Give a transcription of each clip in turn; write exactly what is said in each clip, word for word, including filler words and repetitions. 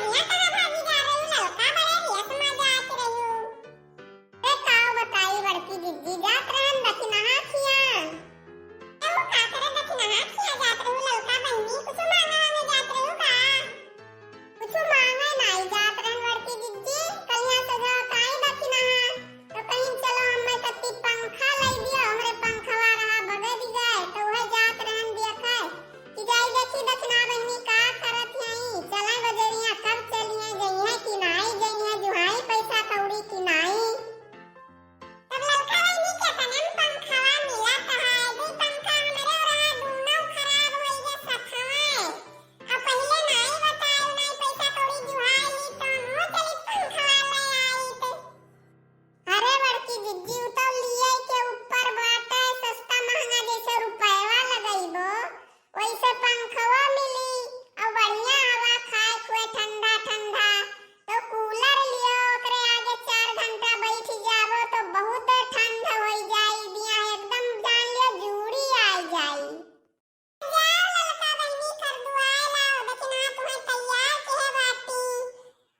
यहाँ कहाँ भागी जा रही, ललका बड़े रियस में जात रही। ए, काव बताई बड़की जिज्जी, जात रहन दखिनहा खिया। ए, वो का करे दखिनहा खिया जात रहू ललका बहिनी, कुछ मांगा में जात रहू का? कुछ मांगे नाई जात रहन बड़की जिज्जी, कलिया से जो काई दखिनहा, तो कहीं चलो हमें कत्ती पंखा लाई दियो, हमरे पंखवा रहा बगड़ गए, तो वह जात रहन दिया खाए। कि जाई देखी दखिनहा बहिनी का करत हई, चले बजरिया कब चलिए, जइहे कि नाई जइहे, जुहाई पैसा कौड़ी कि नाई। तब ललका बहिनी के तनन पंखवा मिलत है, दुई पंखा हमरे रहा, दूनो खराब होई गे सथवा। अब पहिले नाई बताई, नाई पैसा कौड़ी जुहाई ली, तो हमहू चली पंखवा ले आई। अरे बड़की जिज्जी, उ तो लिए के ऊपर बाटे, सस्ता महंगा जैसे रुपयवा लगइबो, वैसे पंखवा मिली, और बढ़िया हवा खाए खुए ठंडा ठंडा। तो कूलर लियो, ओकरे आगे चार घंटा बैठ जाबो तो बहुत ठंड होई जाई, दिया एकदम जान लियो जूड़ी आई जाई। जाओ ललका बहिनी, खरीदुआए लाओ, दखिनहा तुम्हें तैयार किहे बाटी।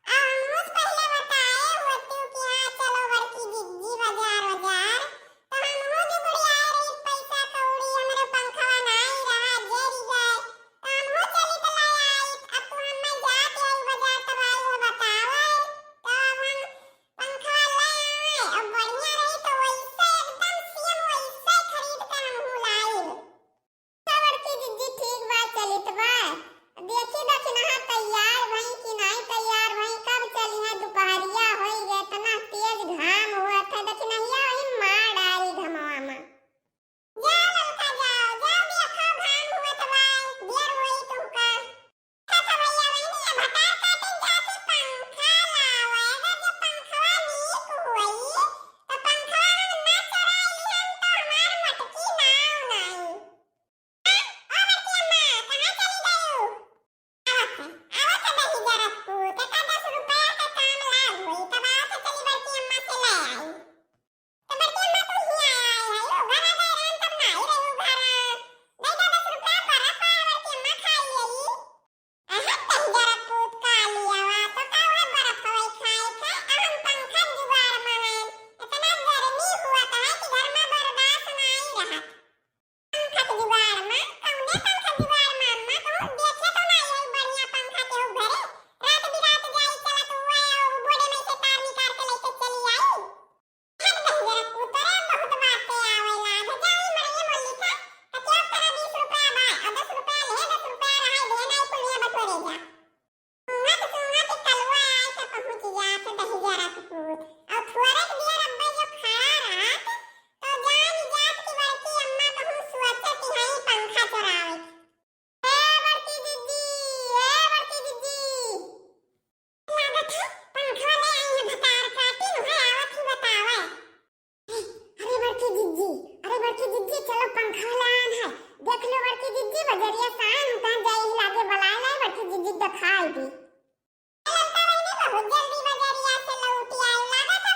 आ हमहूँ से पहिले बताए होतू कि हाँ, चलो बड़की जिज्जी बजार, बजार। तो हमहूँ जुगुड़ियाए रही, पैसा कौड़ी, हमरे पंखवा नाई रहा, जरी गए। तो हमहूँ चली तो ले आई। अब तू हमें जात आई बजार, तब आई हो बतावे। तो अब हम पंखवा ले आवे, अब बढ़िया रही तो वैसे एकदम सेम वैसे खरीद के हमहूँ लाई। बड़की जिज्जी, ठीक बा, चलित बा। देखी दखिनहा तैयार भई कि नाई तैयार भई, कब चलिहे, दुपहरिया होई गए, इतना तेज घाम हुआ था, दखिनहिया वही मार डारी घमवा में। जाओ ललका जाओ, जाओ देखो घाम हुआ तो भाई, देर होई तुमका। अच्छा तो भैया बहनी, ये भतार काटिन जाके पंखा लावे, अगर जो पंखवा नीक होई, तो पंखवा हम ना चोराई हम तो हमार मटकी नाव नाई। ओ बड़की अम्मा, कहाँ चली गयू? आवत है, आवत है दहिजरा पूत, एका दस रुपया का काम लाग होई, तब आवत है, चली बड़की अम्मा से ले आई। तो बड़की अम्मा तू हियाँ आई है, यो घर आ गए रहन तब ना आई रही घर। दे दे दस रुपया बर्फ है, बड़की अम्मा खाई लेली। अहत दहिजरा पूत का लियावा, तो का वह बर्फ हवाई खाए खाए, अहम पंखा जुगाड़ में है। इतना गर्मी हुआ था कि घर में बर्दाश्त नहीं रहा। पंखा के जुगाड़ में, कौने पंखा जुगाड़ में अम्मा? कहूँ देखे तो ना आई बढ़िया पंखा केहू घरे। रात बिरात जाई चलत हुआ, बोर्डे में से तार निकाल के लेके चली आई। हट दहिजरा पूत, तोरे बहुत बाते आवेला। भेजा ई मड़िए मोली का, तो केहू तरह बीस रुपया बा, और दस रुपया ले, दस रुपया रहा, दे ना कुलिया बटोरे जा। सूंघत सूंघत कलुआ आए के पहुँच जात दहिजरा के पूत। और थोड़क देर अब्बे जो खड़ा रहत, तो जान जात कि बड़की अम्मा कहूँ सोचत हई पंखा चोरावे। ए बड़की जिज्जी, ए बड़की जिज्जी। लागत है पंखवा ले आई है भतार काटिन, उहे आवत ही बतावे। अरे बड़की जिज्जी, अरे बड़की जिज्जी, चलो पंखा वाला आन है, देख लो बड़की जिज्जी, बजरिया से आन, उतान जाए ही लागे बलाए लाए, बड़की जिज्जी दिखाई दी। ललका बहिनी बहुत जल्दी बजरिया से लौटी आई, लागत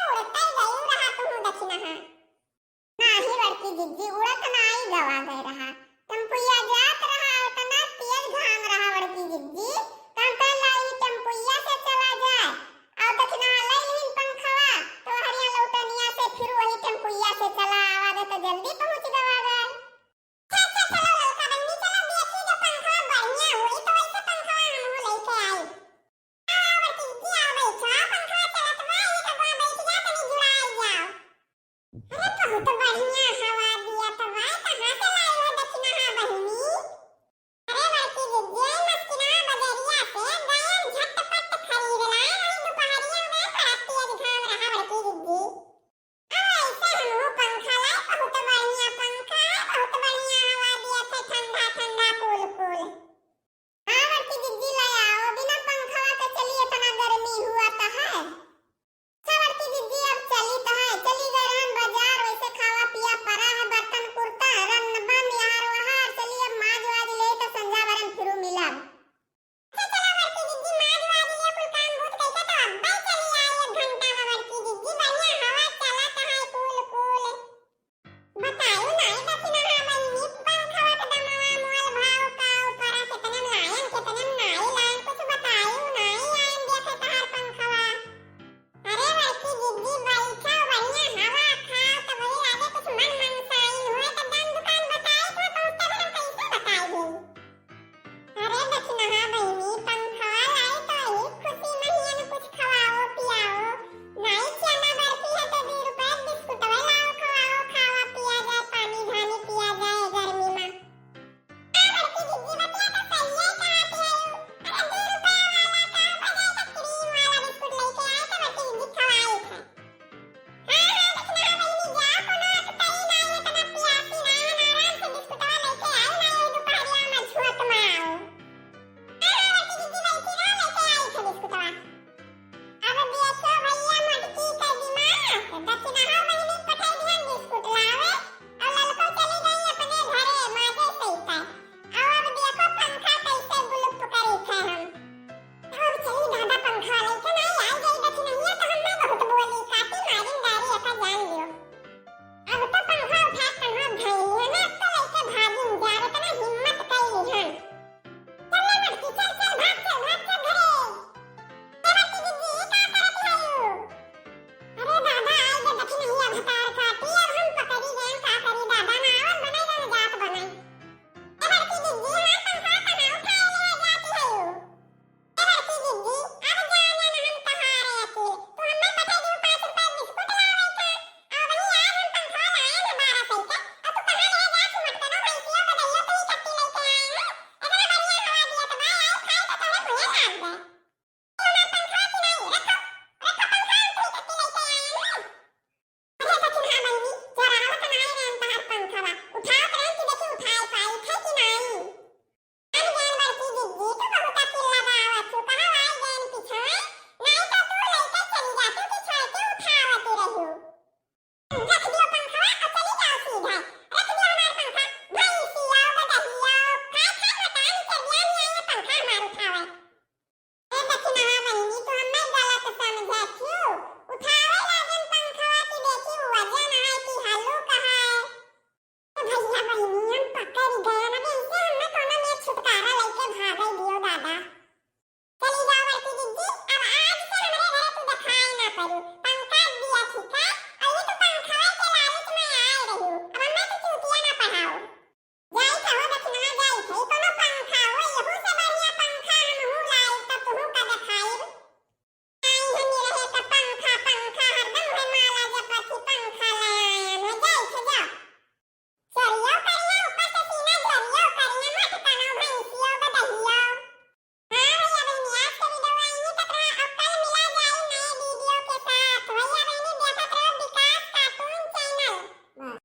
उहे नाम बा।